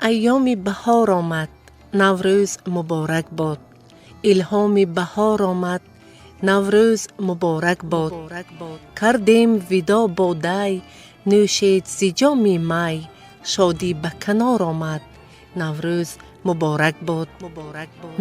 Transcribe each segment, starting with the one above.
Айёми баҳор омад, Наврӯз муборак бод. Илҳоми баҳор омад, Наврӯз муборак бод. Кардем видо бо дай, нӯшед зи ҷоми май, шодӣ ба канор омад, Наврӯз муборак бод.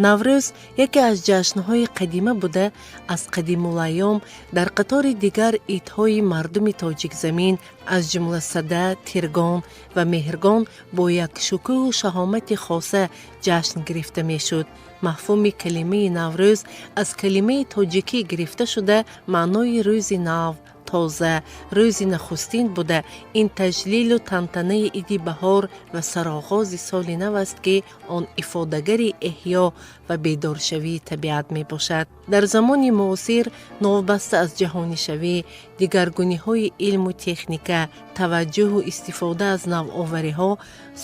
Наврӯз яке аз ҷашнҳои қадима буда, аз қадимулайём дар қатори дигар идҳои мардуми тоҷикзамин, аз ҷумла Сада, Тиргон ва Меҳргон, бо як шукӯҳу шаҳомати хоса ҷашн гирифта мешуд. Мафҳуми калимаи Наврӯз аз калимаи тоҷикӣ гирифта шуда, маънои рӯзи нав, тоза, рӯзи нахустин буда, ин таҷлилу тантанаи иди баҳор ва сароғози соли нав аст, ки он ифодагари эҳё ва бедоршавии табиат мебошад. Дар замони муосир, новобаста аз ҷаҳонишавӣ, дигаргуниҳои илму техника, таваҷҷӯҳу истифода аз навовариҳо,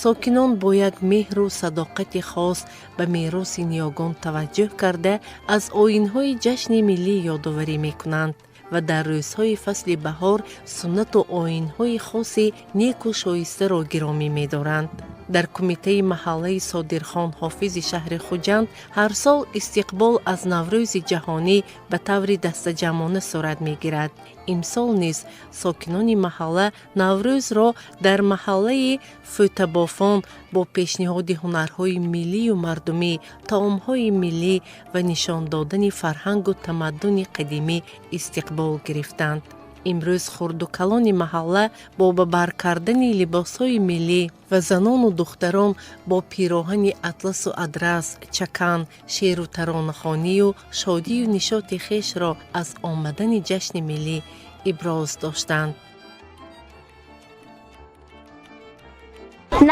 сокинон бо як меҳру садоқати хос ба мероси ниёгон таваҷҷӯҳ карда, аз оинҳои ҷашни миллӣ ёдоварӣ мекунанд ва дар рӯзҳои фасли баҳор суннату оинҳои хоси неку шоистаро гиромӣ медоранд. Дар кумитаи маҳаллаи Содирхон Ҳофизи шаҳри Хуҷанд ҳар сол истиқбол аз Наврӯзи ҷаҳонӣ ба таври дастаҷамъона сурат мегирад. Имсол низ сокинони маҳалла Наврӯзро дар маҳаллаи Фӯтабофон бо пешниҳоди ҳунарҳои миллию мардумӣ, таомҳои миллӣ ва нишон додани фарҳангу тамаддуни қадимӣ истиқбол гирифтанд. Имрӯз хурду калони маҳалла бо ба бар кардани либосҳои миллӣ ва занону духтарон бо пироҳани атласу адрас, чакан, шеъру таронахонию шодию нишоти хешро аз омадани ҷашни миллӣ иброз доштанд.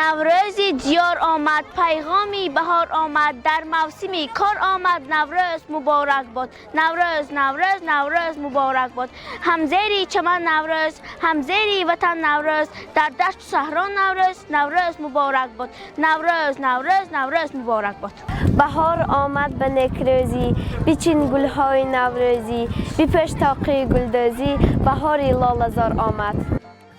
Наврӯзи диёр омад, пайғоми баҳор омад, дар мавсими кор омад, Наврӯз муборак бод. Наврӯз, Наврӯз, Наврӯз муборак бод. Ҳам зери чаман Наврӯз, ҳам зери ватан Наврӯз, дар дашту саҳро Наврӯз, Наврӯз муборак бод. Наврӯз, Наврӯз, Наврӯз муборак бод. Баҳор омад ба некрӯзӣ, бичин гулҳои наврӯзӣ, бипӯш тоқи гулдӯзӣ, баҳори лолазор омад.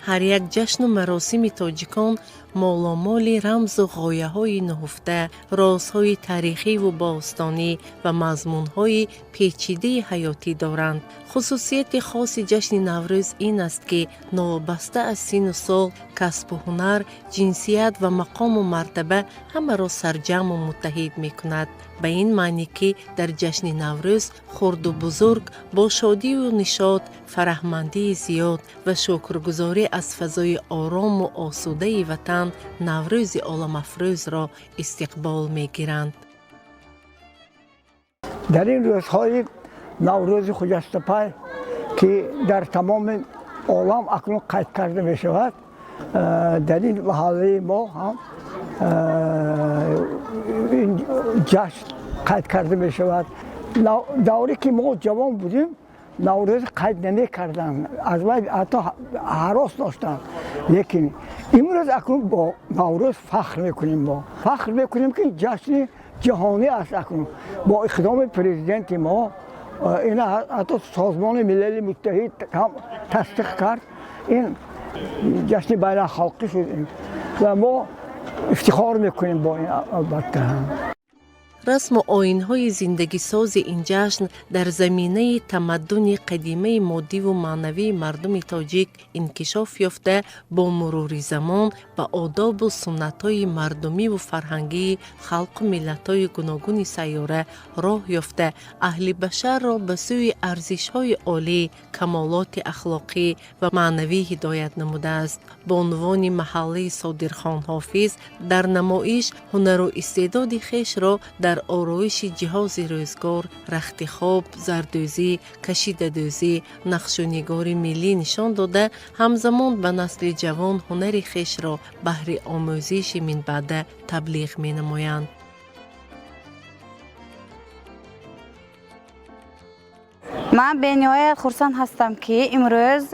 Ҳар як ҷашну маросими тоҷикон моломоли рамзу ғояҳои нуҳуфта, розҳои таърихиву бостонӣ ва мазмунҳои печидаи ҳаётӣ доранд. Хусусияти хоси ҷашни Наврӯз ин аст, ки новобаста аз синну сол, касбу ҳунар, ҷинсият ва мақому мартаба ҳамаро сарҷамъу муттаҳид мекунад, ба ин маънӣ, ки дар ҷашни Наврӯз хурду бузург бо шодию нишот, фараҳмандии зиёд ва шукргузорӣ аз фазои орому осудаи ватан Наврӯзи оламафрӯзро истиқбол мегиранд. Дар ин рӯзҳои Наврӯзи хуҷастапай, ки дар тамоми олам акнун қайд карда мешавад, дар ин маҳаллаи мо ҳам ин ҷашн қайд карда мешавад. Давре ки мо ҷавон будем, Наврӯз қайд намекарданд, аз вай ҳатто ҳарос доштанд, лекин имрӯз акнун бо Наврӯз фахр мекунем. Мо фахр мекунем, ки ҷашни ҷаҳонӣ аст. Акнун бо иқдоми президенти мо ина ҳатто Созмони Милали Муттаҳид ҳам тасдиқ кард, ин ҷашни байналхалқӣ шуд ва мо ифтихор мекунем бо ин, албатта. Расму оинҳои зиндагисози ин ҷашн дар заминаи тамаддуни қадимаи моддиву маънавии мардуми тоҷик инкишоф ёфта, бо мурури замон ба одобу суннатҳои мардумиву фарҳангии халқу миллатҳои гуногуни сайёра роҳ ёфта, аҳли башарро ба сӯи арзишҳои олӣ, камолоти ахлоқӣ ва маънавӣ ҳидоят намудааст. Бонувони маҳаллаи Содирхон Ҳофиз дар намоиш ҳунару истеъдоди хешро дар ороиши ҷиҳози рӯзгор, рахти хоб, зардӯзӣ, кашидадӯзӣ, нақшунигори миллӣ нишон дода, ҳамзамон ба насли ҷавон ҳунари хешро баҳри омӯзиши минбаъда таблиғ менамоянд. Ман бениҳоят хурсанд ҳастам, ки имрӯз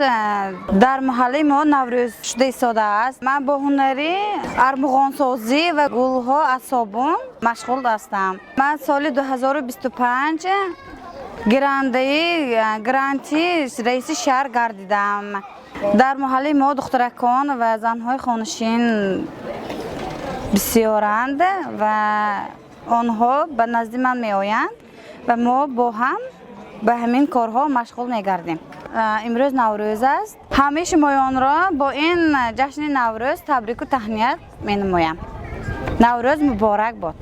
дар маҳаллаи мо Наврӯз шуда истодааст. Ман бо ҳунари армуғонсозӣ ва гулҳо аз собун машғул ҳастам. Ман соли 2025 гирандаи гранти раиси шаҳр гардидам. Дар маҳаллаи мо духтаракон ва занҳои хонашин Бисёранд ва онҳо ба назди ман меоянд ва мо бо ҳам ба ҳамин корҳо машғул мегардем. Имрӯз Наврӯз аст. Ҳамаи шумоёнро бо ин ҷашни Наврӯз табрику таҳният менамоям. Наврӯз муборак бод!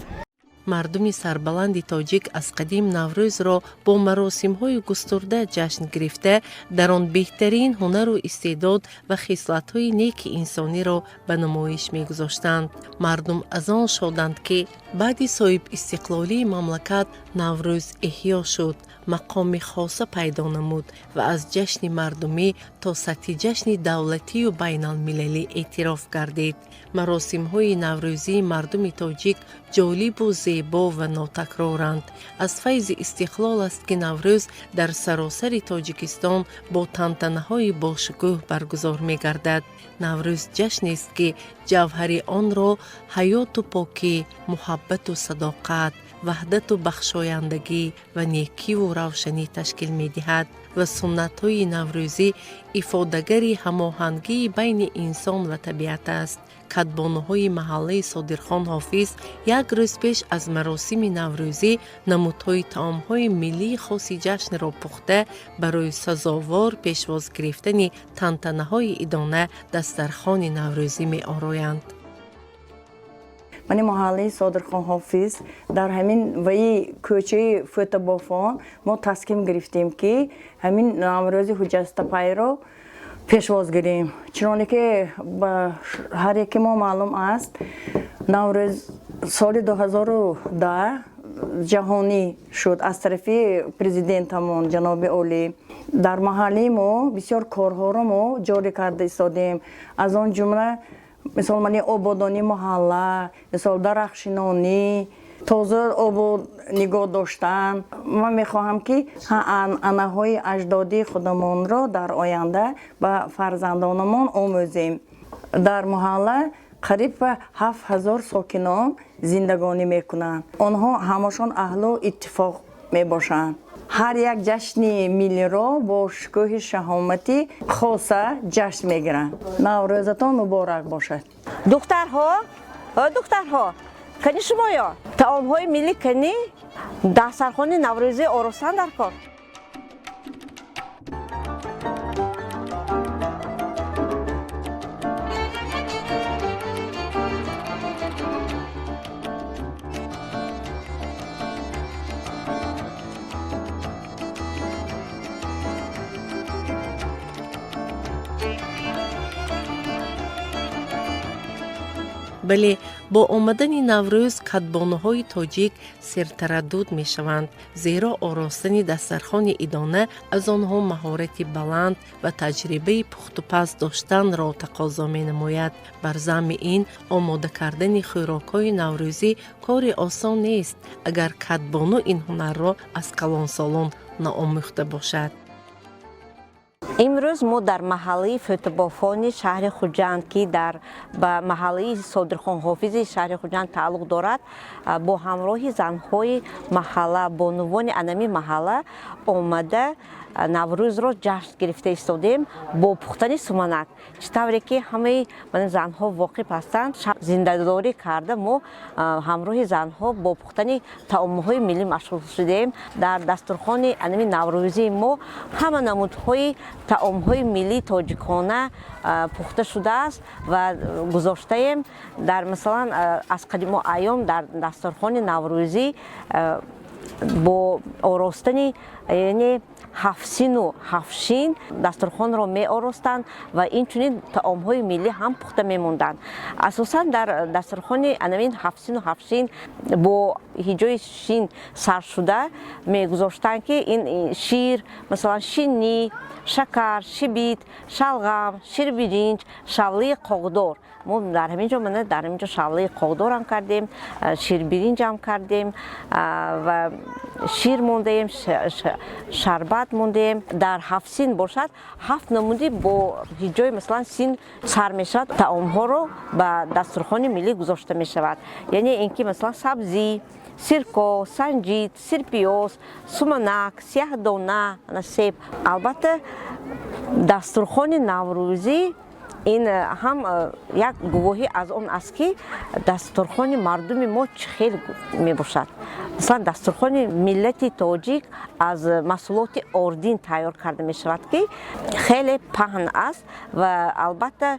Мардуми сарбаланди тоҷик аз қадим Наврӯзро бо маросимҳои густурда ҷашн гирифта, дар он беҳтарин ҳунару истеъдод ва хислатҳои неки инсониро ба намоиш мегузоштанд. Мардум аз он шоданд, ки баъди соҳибистиқлолии мамлакат Наврӯз эҳё шуд, мақоми хоса пайдо намуд ва аз ҷашни мардумӣ то сатҳи ҷашни давлатию байналмилалӣ эътироф гардид. Маросимҳои наврӯзии мардуми тоҷик ҷолибу зебо ва нотакроранд. Аз файзи истиқлол аст, ки Наврӯз дар саросари Тоҷикистон бо тантанаҳои бошукӯҳ баргузор мегардад. Наврӯз ҷашнест, ки ҷавҳари онро ҳаёту покӣ, муҳаббату садоқат, ваҳдату бахшояндагӣ ва некиву равшанӣ ташкил медиҳад ва суннатҳои наврӯзӣ ифодагари ҳамоҳангии байни инсон ва табиат аст. Кадбонуҳои маҳаллаи Содирхон Ҳофиз як рӯз пеш аз маросими наврӯзӣ намудҳои таомҳои миллии хоси ҷашнро пухта, барои сазовор пешвоз гирифтани тантанаҳои идона дастархони наврӯзӣ меороянд. Мани маҳаллаи Содирхон Ҳофиз дар ҳамин ваи кӯчаи Фӯтабофон мо таским гирифтем, ки ҳамин Наврӯзи ҳуҷҷастапайро пешвоз гирем. Чуноне ки ба ҳар яке мо маълум аст, Наврӯз соли 2010 ҷаҳонӣ шуд аз тарафи президентамон ҷаноби олӣ. Дар маҳаллаи мо бисёр корҳоро мо ҷорӣ карда истодем, аз он ҷумла мисол мани ободонии маҳалла, мисол дарахтшинонӣ, тоза обод нигоҳ доштан. Ман мехоҳам, ки анъанаҳои аҷдодии худамонро дар оянда ба фарзандонамон омӯзем. Дар маҳалла қариб ба 7000 сокинон зиндагонӣ мекунанд. Онҳо ҳамашон аҳлу иттифоқ мебошанд. Ҳар як ҷашни миллиро бо шукӯҳи шаҳомати хоса ҷашн мегиранд. Наврӯзатон муборак бошад! Духтарҳо, духтарҳо, кани шумоё таомҳои миллӣ, кани дастархони наврӯзӣ оростан дар кор. Бале, бо омадани Наврӯз кадбонуҳои тоҷик сертараддуд мешаванд, зеро оростани дастархони идона аз онҳо маҳорати баланд ва таҷрибаи пухтупаз доштанро тақозо менамояд. Бар замми ин, омода кардани хӯрокҳои наврӯзӣ кори осон нест, агар кадбону ин ҳунарро аз калонсолон наомӯхта бошад. Имрӯз мо дар маҳаллаи Фӯтабофони шаҳри Хуҷанд, ки дар ба маҳаллаи Содирхон Ҳофизи шаҳри Хуҷанд тааллуқ дорад, бо ҳамроҳи занҳои маҳалла, бонувони анами маҳалла омада, Наврӯзро ҷашн гирифта истодем бо пухтани суманак. Чӣ тавре ки ҳамаи занҳо воқиф ҳастанд, зиндадорӣ карда, мо ҳамроҳи занҳо бо пухтани таомҳои миллӣ машғул шудем. Дар дастурхони анами наврӯзии мо ҳама намудҳои таомҳои миллии тоҷикона пухта шудааст ва гузоштаем. Дар масалан, аз қадиму айём дар дастурхони наврӯзӣ бо оростани, яъне ҳафтсину ҳафтшин дастурхонро меоростанд ва инчунин таомҳои миллӣ ҳам пухта мемонданд. Асосан дар дастурхони анамин ҳафтсину ҳафтшин бо ҳиҷои шин саршуда мегузоштанд, ки ин шир, масалан, шинӣ, шакар, шибит, шалғам, ширбиринҷ, шавлаи қоғдор. Мо дар ҳамин ҷо, мана дар ҳамин ҷо шавлаи қоғдорам кардем, ширбиринҷам кардем ва шир мондаем, шарбат мондаем. Дар ҳафт син бошад, ҳафт намуди бо ҳиҷои, масалан, син сар мешавад, таомҳоро ба дастурхони миллӣ гузошта мешавад, яъне ин ки масалан сабзӣ, сирко, санҷид, сирпиёз, суманак, сияҳдона, себ. Албатта, дастурхони наврӯзӣ. Ин ҳам як гувоҳӣ аз он аст, ки дастурхони мардуми мо чӣ хел мебошад. Масалан, дастурхони миллати тоҷик аз маҳсулоти ордин тайёр карда мешавад, ки хеле паҳн аст ва албатта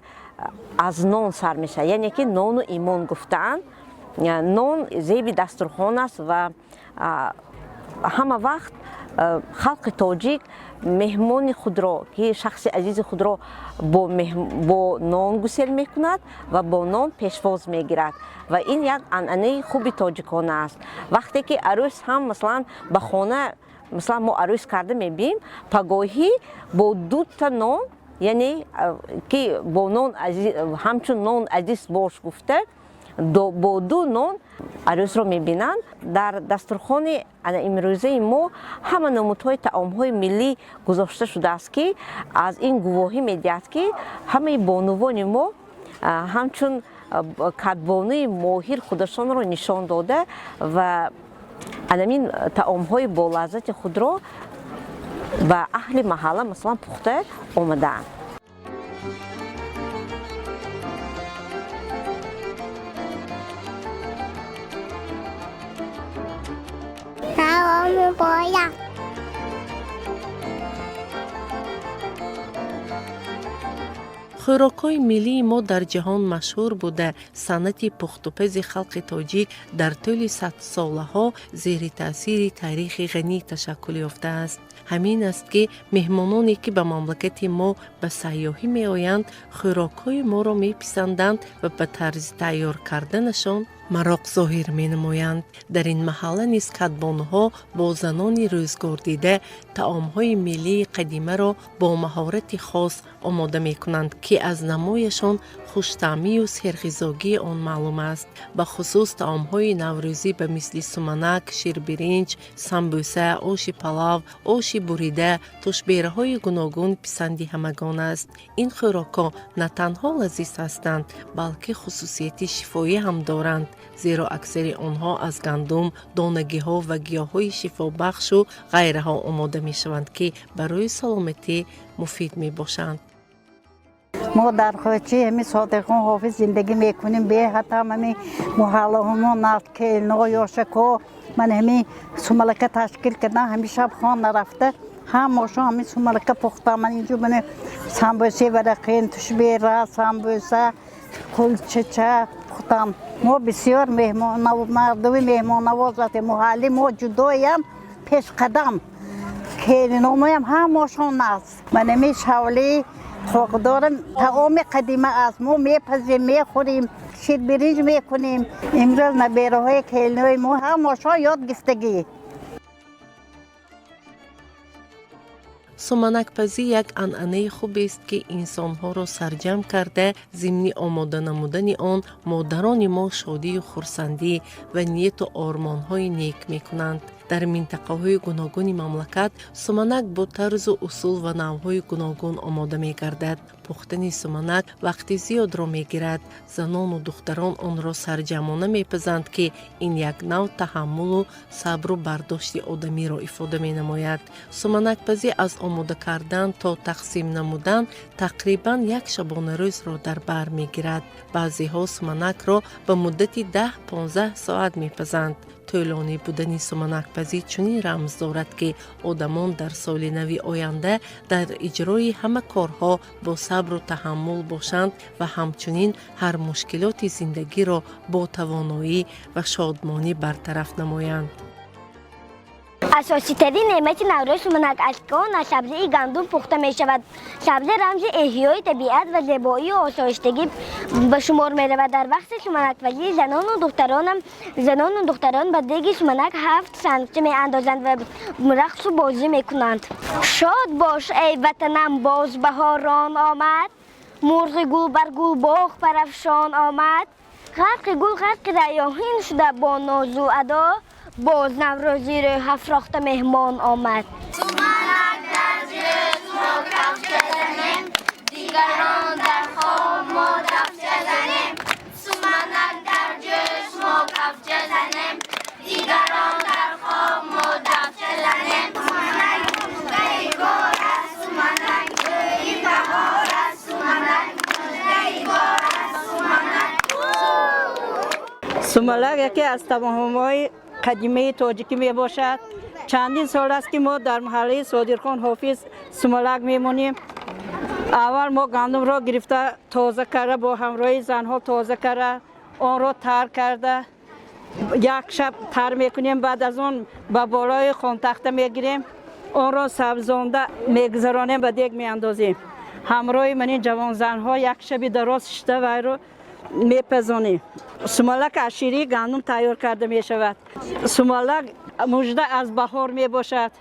аз нон сар мешавад, яъне ки нону имон гуфтаанд. Нон зеби дастурхон аст ва ҳама вақт халқи тоҷик меҳмони худро, ки шахси азизи худро бо нон гусел мекунад ва бо нон пешвоз мегирад. Ва ин як анъанаи хуби тоҷикона аст. Вақте ки арӯс ҳам, масалан, ба хона, масалан, мо арӯс карда мебием, пагоҳӣ бо дута нон, яъне ки бо нон, ҳамчун нон азиз бош гуфта, бо ду нон арӯсро мебинанд. Дар дастурхони имрӯзаи мо ҳама намудҳои таомҳои миллӣ гузошта шудааст, ки аз ин гувоҳӣ медиҳад, ки ҳамаи бонувони мо ҳамчун кадбонуи моҳир худашонро нишон дода ва анамин таомҳои болаззати худро ба аҳли маҳалла, масалан, пухта омадаанд. Муборак. Хӯрокҳои миллии мо дар ҷаҳон машҳур буда, санъати пухтупази халқи тоҷик дар тӯли садсолаҳо зери таъсири таърихи ғанӣ ташаккул ёфтааст. Ҳамин аст, ки меҳмононе, ки ба мамлакати мо ба сайёҳӣ меоянд, хӯрокҳои моро меписанданд ва ба тарзи тайёр карданашон мароқ зоҳир менамоянд. Дар ин маҳалла низ кадбонуҳо бо занони рӯзгордида таомҳои миллии қадимаро бо маҳорати хос омода мекунанд, ки аз намояшон хуштаъмию серғизогии он маълум аст. Бахусус таомҳои наврӯзӣ ба мисли суманак, ширбиринҷ, самбӯса, оши палав, оши бурида, тушбераҳои гуногун писанди ҳамагон аст. Ин хӯрокҳо на танҳо лазиз ҳастанд, балки хусусияти шифоӣ ҳам доранд, зеро аксари онҳо аз гандум, донагиҳо ва гиёҳҳои шифобахшу ғайраҳо омода мешаванд, ки барои саломатӣ муфид мебошанд. Мо дар кӯчаи ҳами Содиқхон Ҳофиз зиндагӣ мекунем. Беҳад ҳам ҳами муҳаллаҳомо келно ёшако ман ҳами сумалака ташкил кардан, ҳами шаб хон нарафта ҳамошон ҳами сумалака пухта. Ман инҷо ман самбӯсаи варақин, тушбера, самбӯса, кулчача пухтам. Мо бисёр мардуми меҳмоннавоз ҳастем. Муҳалли мо ҷудоям пешқадам, келиномоям ҳамошон аст. Ман ҳами шавлии хоқдорам таоми қадима аст. Мо мепазем, мехӯрем, ширбиринҷ мекунем. Имрӯз набераҳои келинои мо ҳамошон ёд гирифтагӣ. Суманакпазӣ як анъанаи хубест, ки инсонҳоро сарҷамъ карда, зимни омода намудани он модарони мо шодию хурсандӣ ва нияту ормонҳои нек мекунанд. Дар минтақаҳои гуногуни мамлакат суманак бо тарзу усул ва навъҳои гуногун омода мегардад. Пухтани суманак вақти зиёдро мегирад. Занону духтарон онро сарҷамъона мепазанд, ки ин як нав таҳаммулу сабру бардошти одамиро ифода менамояд. Суманакпазӣ аз омода кардан то тақсим намудан тақрибан як шабонарӯзро дар бар мегирад. Баъзеҳо суманакро ба муддати 10-15 соат мепазанд. Тӯлонӣ будани суманакпазӣ чунин рамз дорад, ки одамон дар соли нави оянда дар иҷрои ҳама корҳо бо сабру таҳаммул бошанд ва ҳамчунин ҳар мушкилоти зиндагиро бо тавоноӣ ва шодмонӣ бартараф намоянд. Асоситарин неъмати Наврӯз суманак аст, ки он аз сабзаи гандум пухта мешавад. Сабза рамзи эҳёи табиат ва зебоию осоиштагӣ ба шумор меравад. Дар вақти суманакпазӣ занону духтарон ба деги суманак ҳафт сангча меандозанд ва рақсу бозӣ мекунанд. Шод бош, эй ватанам, боз баҳорон омад, мурғи гул бар гулбоғ парафшон омад, ғарқи гул, ғарқи раёҳин шуда бо нозу адо, боз наврӯзи рӯҳафрохта меҳмон омад. Суманак дар ҷӯш мо кафча занем, дигарон дар хоб, мо дафча занем. Суманак дар ҷӯш мо кафча занем, дигарон дар хоб, мо дафча занем. Суманак муждаи кор аст, суманак бӯи баҳор аст, суманак. Сумалак яке аз таомҳои қадимаи тоҷикӣ мебошад. Чандин сол аст, ки мо дар маҳаллаи Содирхон Ҳофиз сумалак мемонем. Аввал мо гандумро гирифта, тоза карда, бо ҳамроҳи занҳо тоза карда, онро тар карда, як шаб тар мекунем. Баъд аз он ба болои хонтахта мегирем, онро сабзонда мегузаронем, ба дег меандозем. Ҳамроҳи манин ҷавонзанҳо як шаби дароз шишта вайро мепазонем. Сумалак аз ширии гандум тайёр карда мешавад. Сумалак мужда аз баҳор мебошад.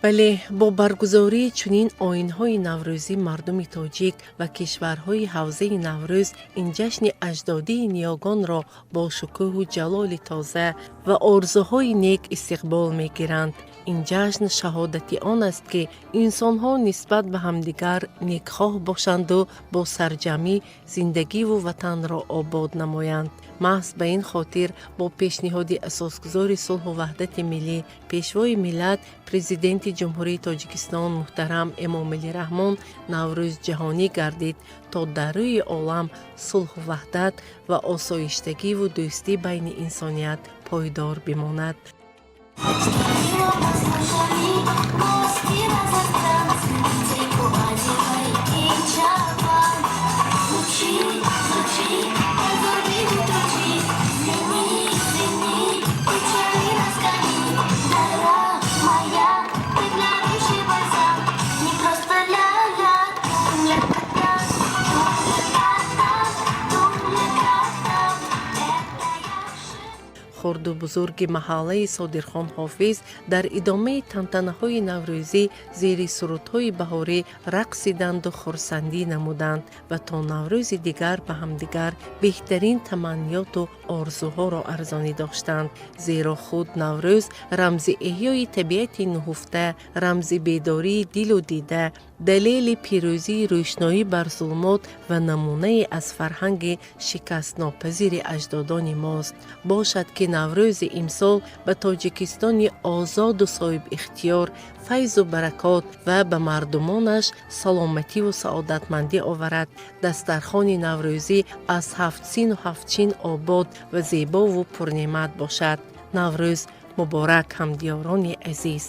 Бале, бо баргузории чунин оинҳои наврӯзӣ мардуми тоҷик ва кишварҳои ҳавзаи Наврӯз ин ҷашни аҷдодии ниёгонро бо шукӯҳу ҷалоли тоза ва орзуҳои нек истиқбол мегиранд. Ин ҷашн шаҳодати он аст, ки инсонҳо нисбат ба ҳамдигар некхоҳ бошанду бо сарҷамӣ зиндагиву ватанро обод намоянд. Маҳз ба ин хотир бо пешниҳоди Асосгузори сулҳу ваҳдати миллӣ, Пешвои миллат, Президенти Ҷумҳурии Тоҷикистон муҳтарам Эмомалӣ Раҳмон Наврӯз ҷаҳонӣ гардид, то дар рӯи олам сулҳу ваҳдат ва осоиштагиву дӯстӣ байни инсоният пойдор бимонад. Хурду бузурги маҳаллаи Содирхон Ҳофиз дар идомаи тантанаҳои наврӯзӣ зери сурудҳои баҳорӣ рақсиданду хурсандӣ намуданд ва то Наврӯзи дигар ба ҳамдигар беҳтарин таманниёту орзуҳоро арзонӣ доштанд. Зеро худ Наврӯз рамзи эҳёи табиати нуҳуфта, рамзи бедории дилу дида, далели пирӯзии рӯшноӣ бар зулмот ва намунае аз фарҳанги шикастнопазири аҷдодони мост. Бошад, ки Наврӯзи имсол ба Тоҷикистони озоду соҳибихтиёр файзу баракот ва ба мардумонаш саломативу саодатмандӣ оварад. Дастархони наврӯзӣ аз ҳафтсину ҳафтчин обод ва зебову пурнеъмат бошад. Наврӯз муборак, ҳамдиёрони азиз!